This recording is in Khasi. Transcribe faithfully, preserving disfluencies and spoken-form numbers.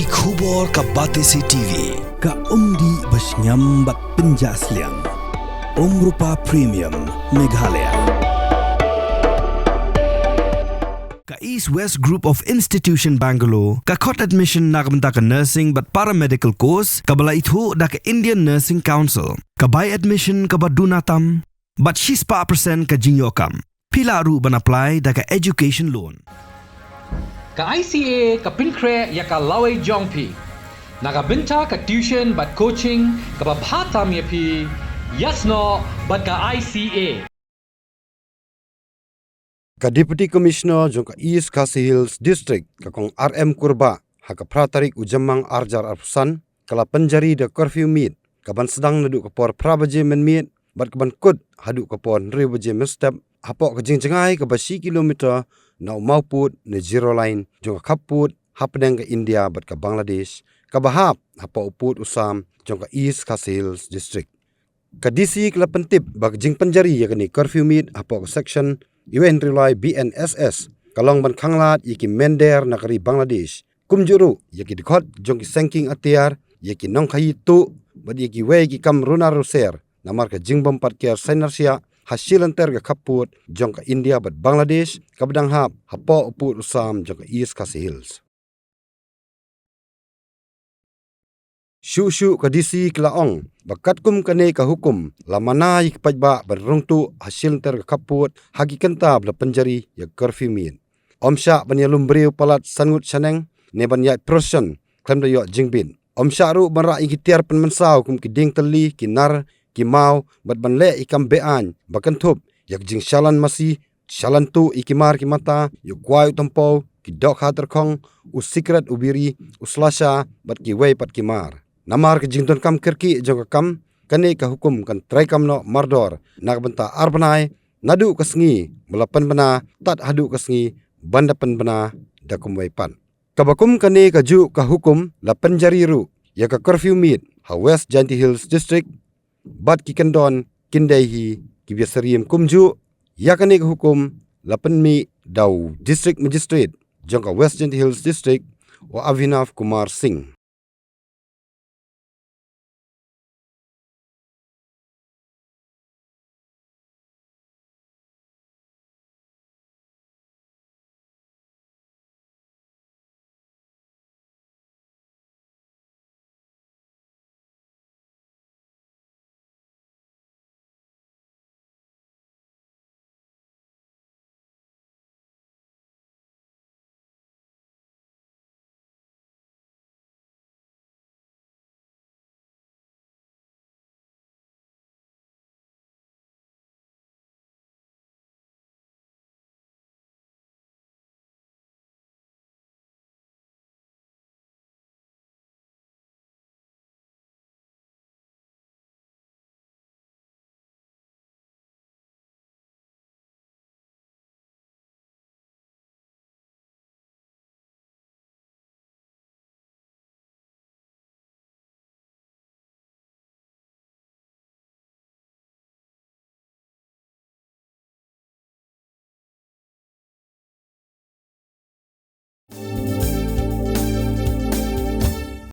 Ki khubor ka Batesi T V, ka umdih ba shngiam bad pynjah sliang. Umrupa Premium, Meghalaya. Ka East West Group of Institution Bangalore, ka khot admission na ka bynta ka nursing bad paramedical course, kaba la ithuh da ka Indian Nursing Council, ka bai admission kaba duna tam, bad shispah percent ka jingïoh kam. Phi lah ruh ban apply da ka education loan. Ka I C A ka pynkhreh ïa ka lawei jong phi na ka bynta ka tuition bad coaching kaba bha tam ïa phi, ïasnoh bad ka I C A. Ka Deputy Commissioner jong ka East Khasi Hills District, ka Kong R M Kurbah, ha ka phra tarik u Jymmang arhajar arphew san, ka la pynjari da curfew miet, kaban sdang naduh ka por phra baje mynmiet, bad kaban kut haduh ka por hynriew baje mynstep, hapoh ka jingjngai kaba shi kilometer na u mawpud ne zero line jong ka khappud hapdeng ka India bad ka Bangladesh, kaba hap hapoh u pud u sam jong ka East Khasi Hills District. Ka D C ka la pyntip ba ka jingpynjari ïa kane curfew miet hapoh ka section iwei hynriew lai B N S S, ka long ban khanglad ïa ki mynder na ka ri Bangladesh, kumjuh ruh ïa ki dkhot jong ki seng kieng atiar, ïa ki nongkhaii tuh, bad ïa kiwei ki kam runar ruser, namar ka jingbym pat ker sainar shiah ha shilynter ka khappud jong ka India bad Bangladesh, kaba dang hap hapoh u pud u sam jong ka East Khasi Hills. Shuh shuh ka D C ka la ong ba katkum kane ka hukum, la mana ïa ki paidbah ban rung tuh ha shilynter ka khappud ha ki kynta ba la pynjari ïa ka curfew miet. Ym shah ban ïalum briew palat san ngut shaneng, ne ban ïaid procession khlem da ïoh jingbit. Ym shah ruh ban rah ïa ki tiar pynmynsaw kum ki dieng tylli, ki nar, ki maw, bad ban leh ïa ki kam be-aiñ ba kynthup ïa ka jingshalan masi, shalan tuh ïa ki mar ki mata, ïa u kwai u tympew, ki dohkha tyrkhong, u sikret u biri, u slasha, bad kiwei pat ki mar. Namar ka jingdonkam kyrkieh jong ka kam, kane ka hukum kan treikam noh mardor na ka bynta ar bnai, naduh ka sngi ba la pynbna tad haduh ka sngi ban da pynbna da kumwei pat. Kaba kum kane kajuh ka hukum, la pynjari ruh ïa ka curfew miet ha West Jaintia Hills District bad ki kyndon, kyndei hi ki ba ïasyriem kumjuh. Ïa kane ka hukum la pynmih da u District Magistrate jong ka West Jaintia Hills District, u Abhinav Kumar Singh.